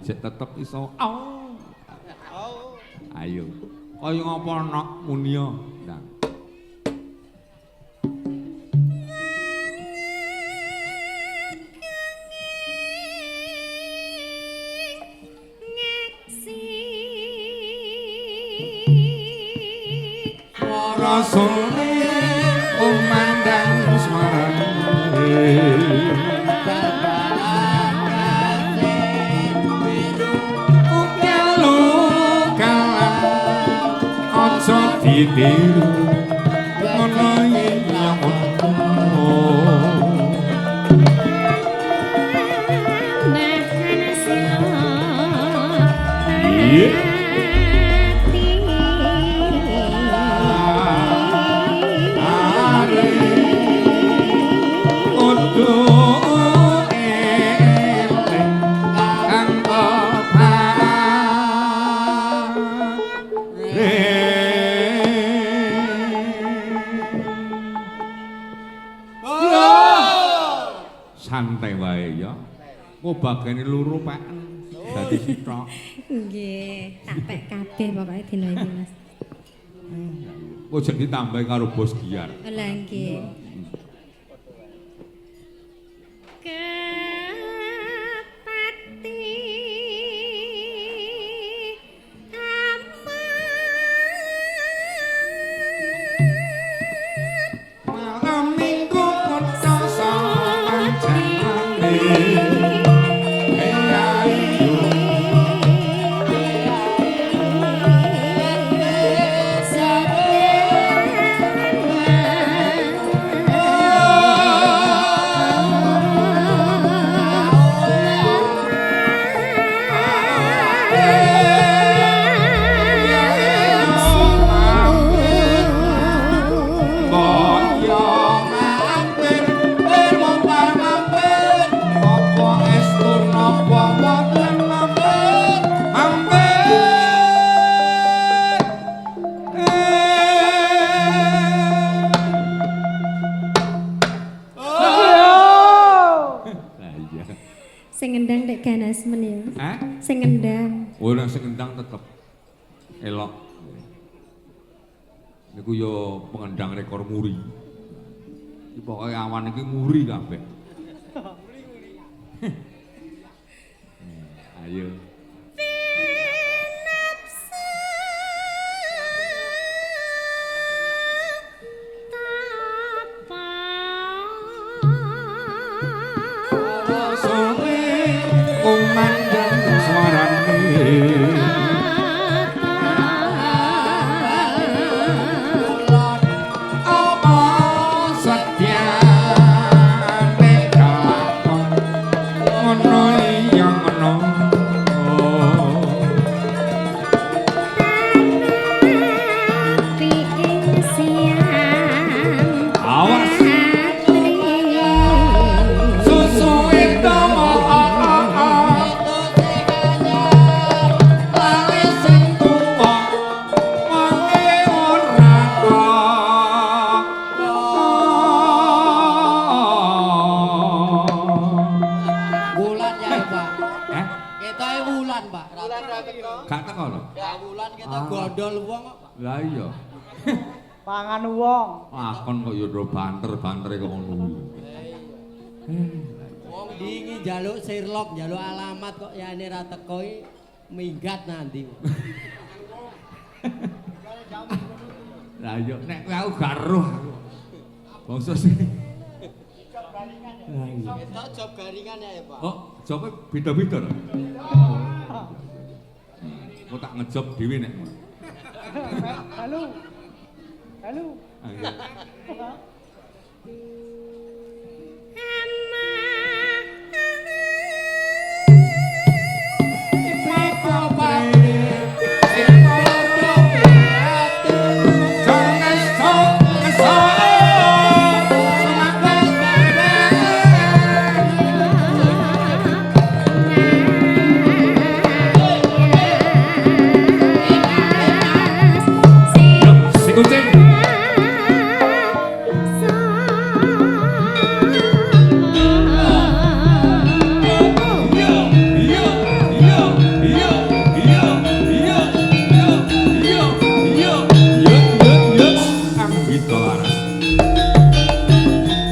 jek tetep iso. Oh. Ayo. Kaya ngapa nok munia? Nah. Rasane kumandang swarane aja ditiru ngono iya ngono. Iya. Santai wae ya. Engko bagane loro peken dadi sitok. Nggih, tak pek kabeh pokoke dina iki, Mas. Kok jek ditambahi karo Bos Giar. Lah nggih. Kepati malam minggu kota sapanjane. Sing ngendang nek ganas men ya. Hah? Sing ngendang. Oh, nek sing ngendang tetep elok. Niku ya pengendang rekor muri. Iki pokoke awan iki muri kabeh. Ayo. Kumandang swarane apa setyane kelakon ngono iya ngono. Tapi ing siang awas susu itu gak teko lho. Ya wulan kita gondol wong kok, Pak. Lah iya. Pangan wong. Lakon kok ya banter-bantere kok ngono kuwi. Wong wingi njaluk Sherlock, njaluk alamat kok yane ra teko iki minggat nanti. Lah iya nek aku gak roh aku. Bangsa sih. Lah iya. Ketok job garingan ya, Pak. Oh, jobe beda-beda lho. Aku tak ngejob dhewe nek ngono. Halo. Halo. Ayo. Kucing. Waras.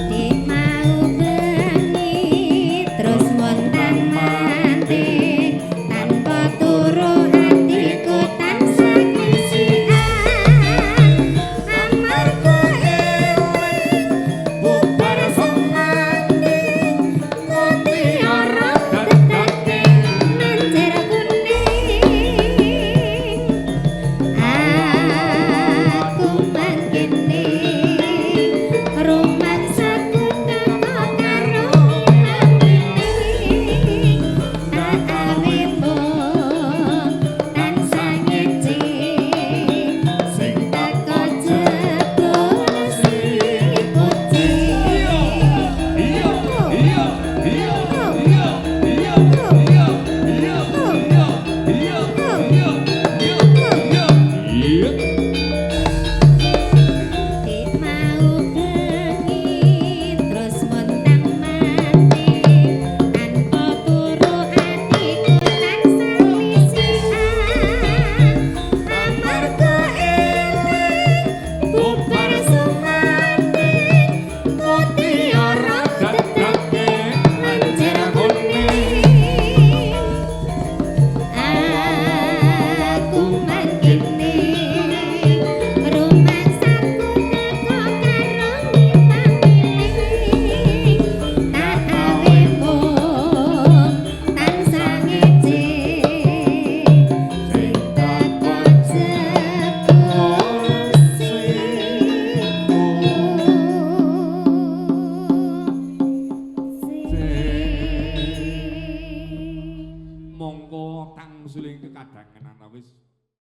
Dik mau bengi terus montang-manting tanpa turu atiku tansah ngisian amarga eling bubar sumanding mutiara dedake menjer kuning aku mangkene rumangsaku teko karo mamiling tak awe mung tansah ngece sing teko jebul si kucing. Iya, iya, iya, iya, iya, iya, iya, iya, iya, iya, iya, iya. Dik mau bengi terus montang-manting tanpa turu atiku tansah lisian amarga eling bubar sumanding mutiara dedake menjer kuning aku mangkene rumangsaku teko karo mamiling tak awe mung tansah ngece sing teko jebul si Mongko tangsuling kekadangan wis.